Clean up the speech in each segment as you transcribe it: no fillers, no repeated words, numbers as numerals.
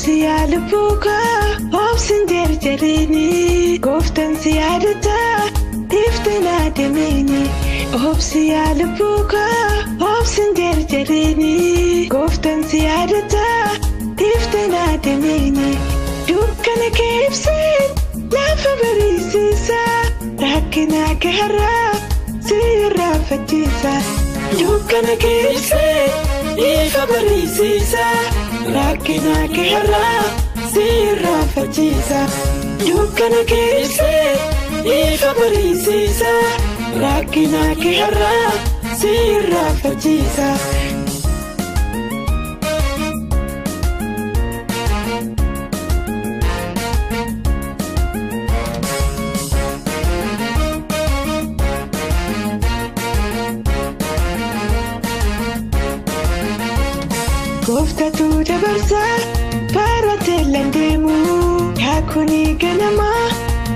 Obsi yaa lubbuu koo obsin jarjariini gooftaan si yaadata dhiifte naa deemini. Obsi yaa lubbuu koo obsin jarjariini gooftaan si yaadata dhiifte naa deemini. Dukkana kee ibsee lafa bariisiisa rakkina kee har'aa si irraanfachiisa. Dukkana kee ibsee ifa bariisiisa rakkina kee har'aa si irraanfachiisa. Dukkana kee ibsee ifa bariisiisa rakkina kee har'aa si irraanfachiisa. Gooftatu dabarsa bara teellan deemu yaakuni ganama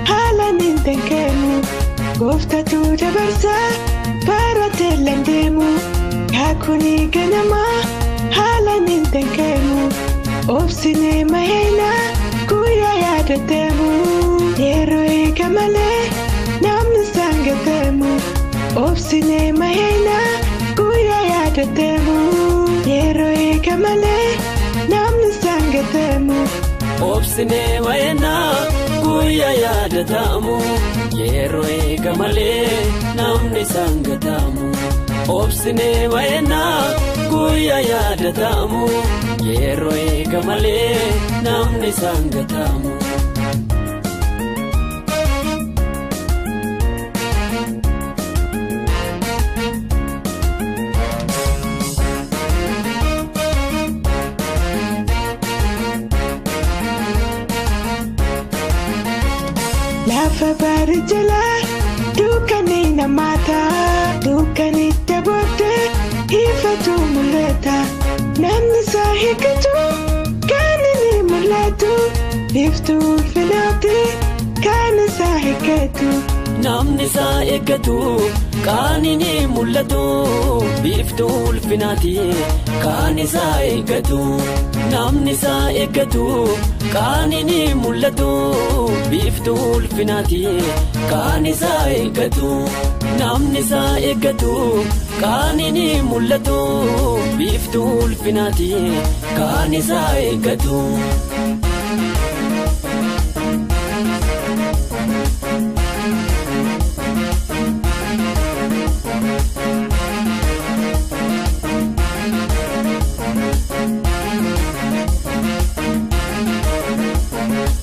haalaan hin danqamu. Gooftatu dabarsa bara teellan deemu yaakuni ganama haalaan hin danqamu. Obsinee maheena guyyaa yaadatamu yeroo eega malee namni isaan gatamu. Obsinee maheena guyyaa yaadatamu yeroo eega malee namni isaan gatamu. Obsinee maheena guyyaa yaadatamu yeroo eega malee namni isaan gatamu. Obsinee maheena guyyaa yaadatamu yeroo eega malee namni isaan gatamu. Lafa barii jala dukkanni namaata dukkanicha booddee ifatu mul'ata. Namni isaa eeggatu kan inni mul'atu iftuu ulfinaati kan isaa eeggatu. Namni isaa eeggatu kan inni mul'atu biiftuu ulfinaati kan isaa eeggatu. Namni isaa eeggatu kan inni mul'atu biiftuu ulfinaati kan isaa eeggatu. Namni isaa eeggatu kan inni mul'atu biiftuu ulfinaati kan isaa eeggatu.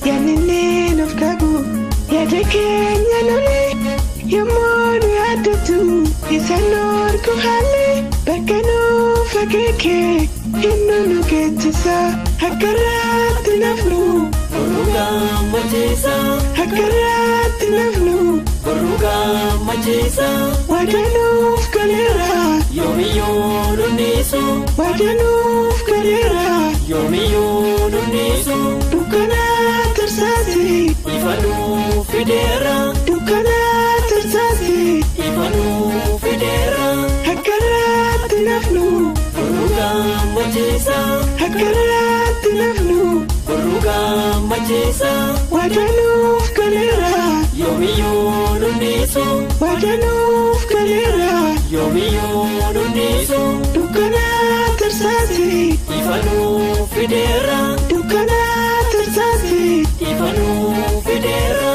Yaadni nuuf qabu yaada keenya lole yommuu nu yaaddatu isa nu argu haalli bakka nuuf akeeke inni nu geessisa akka irratti nafnu Boruu gammachiisa akka irratti nafnu boruu gammachiisa waadaa nuuf galeera yoomiyyuu nunniisu waadaa nuuf galeera yoomiyyuu nunniisu dukkana tarsaasi ifa nuuf fideera dukkana tarsaasi ifa nuuf fideera akka irratti nafnu boruu gammachiisa akka irratti nafnu boruu gammachiisa waadaa nuuf galeera yoomiyyuu nunniisu waadaa nuuf galeera yoomiyyuu nunniisu dukkana tarsaasi ifa nuuf fideera dukkana tarsaasi ifa nuuf fideera.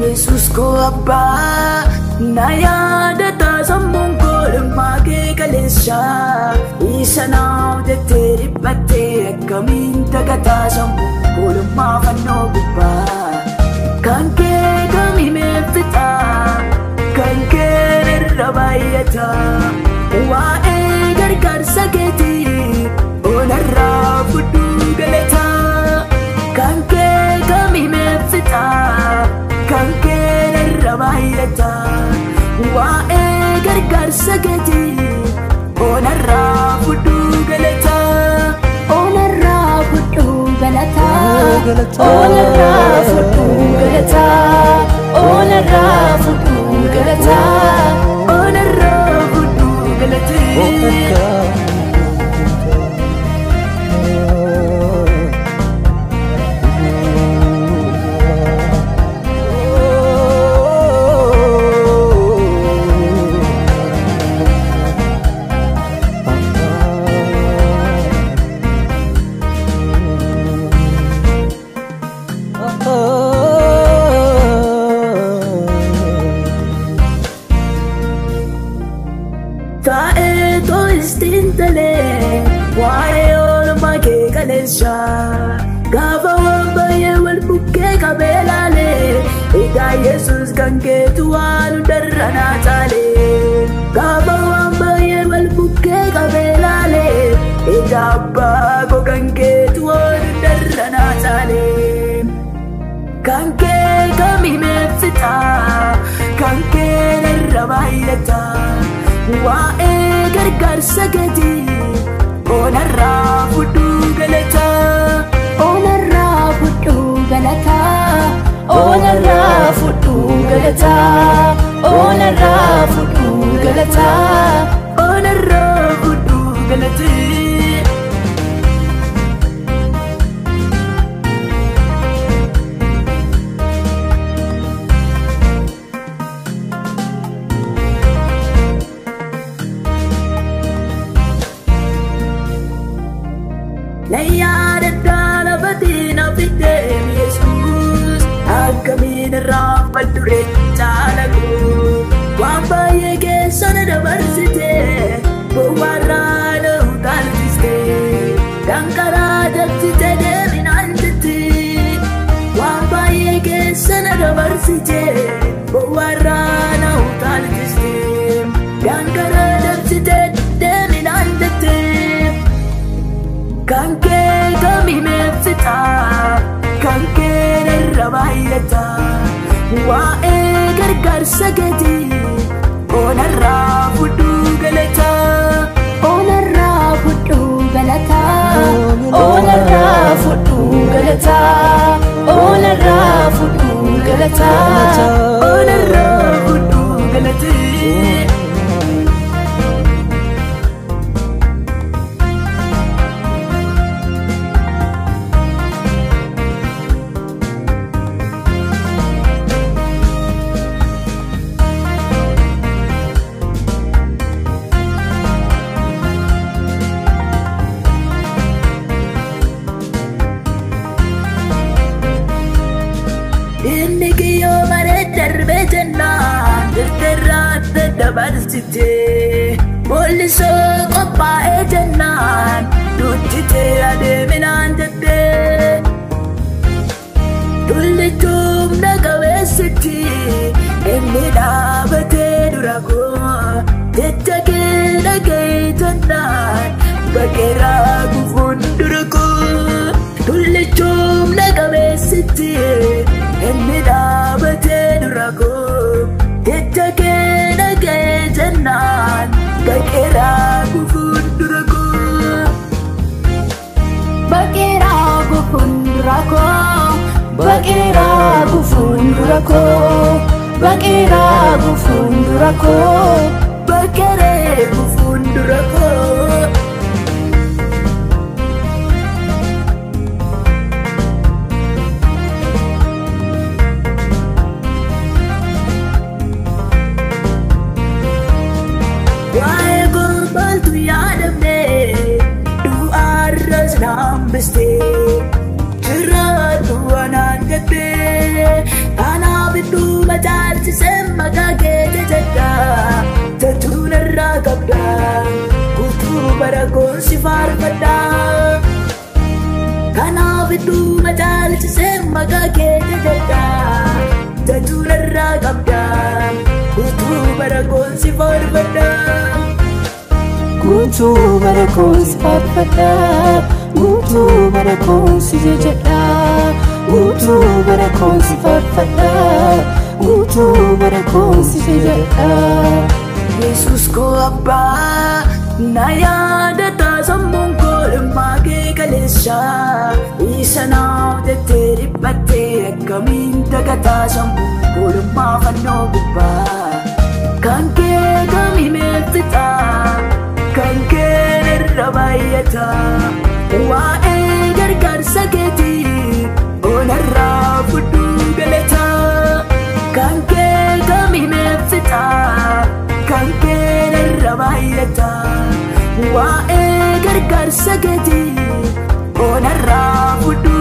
Yesus koo abbaa na yaadata sammuun koo dhimmaa kee kaleessa isa naaf jettee dhiphattee akkamiin dagataa sammuun koo dhimmaa fannoo gubbaa kan kee. baay'ata. Waa'ee gargaarsa keetii onarraa fudhuu galata. Kan kee kamimeef fixa, kan kee narra baay'ata. Waa'ee gargaarsa keetii onarraa fudhuu galata. Onarraa fudhuu galata. Onarraa fudhuu galata. Onarraa fudhuu galata. Onarraa fudhuu galata. Taa'ee istintalee waa'ee oolmaa kee kaleessa. Gaafa waan baay'ee wal bukkee qabee laalee, egaa Yesuus kan keetu waan hundarra naa caalee. Gaafa waan baay'ee wal bukkee qabee laalee, egaa abbaa koo kan keetu waan hundarra naa caalee. Kan kee kamimeef fixa, kan kee narra baay'ata. Waa'ee gargaarsa keetii onarraa fudhuu galata. Onarraa fudhuu galata. Onarraa fudhuu galata. Onarraa fudhuu galata. Onarraa fudhuu galata. Nayyaadaddaa lafatiin hafiteem Yesuus, akkamiin irraanfadhu caala koo. Waan baay'ee keessa na dabarsite, gowwaarraa na utaalchiste, danqaraa dabsite deeminaan jette. Waan baay'ee keessa na dabarsite, gowwaarraa na utaalchiste, danqaraa dabsite deeminaan jette. Kan kee kamimeef fixa, kan kee narra baay'ata. Waa'ee gargaarsa keetii onarraa fudhuu galata. Onarraa fudhuu galata. Onarraa fudhuu galata. Onarraa fudhuu galata. Onarraa fudhuu galata. Inni kiyyoo maree darbee jennaan dirqirraa daddabarsite. Mul'isoo qophaa'ee jennaan duuchitee adeeminaan jette. Tullichuun na qabeessitti inni dhaabatee dura koo. Jecha kee dhaga'ee jennaan bakkeerraa gufuun dura koo. Tullichuun na qabeessitti inni dhaabatee dura koo. Jecha kee dhaga'ee jennaan bakkeerraa gufuun dura koo. Bakkeeraa gufuun dura koo. Bakkeeraa gufuun dura koo. Bakkeeraa gufuun dura koo. Bakkeeree gufuun dura koo. Waa'ee gorbaaltu yaadamne du'aarras na hambiste. Jiraadhu anaan jette, kanaaf idduma caalchisee maqaa kee jajadha. Jechuun irraa qabda, guutuu bara koon si faarfadha. Kanaaf idduma caalchisee maqaa kee jajadha. Jechuun irraa qabda, guutuu bara koon si faarfadha. Guutuu bara koon si faarfadha, guutuu bara koon si jajadha. Guutuu bara koon si faarfadha, guutuu bara koon si jajadha. Yesus koo abbaa na yaadata, sammuun koo dhimmaa kee kaleessa. Isa naaf jettee dhiphattee akkamiin dagataa, sammuun koo dhimmaa fannoo gubbaa. Kan kee kamimeef fixa, kan kee irra baay'ata. Waa'ee gargaarsa keetii onarraa fudhuu galata. Kan kee kamimeef fixa, kan kee irra baay'ata. Waa'ee gargaarsa keetii onarraa fudhuu.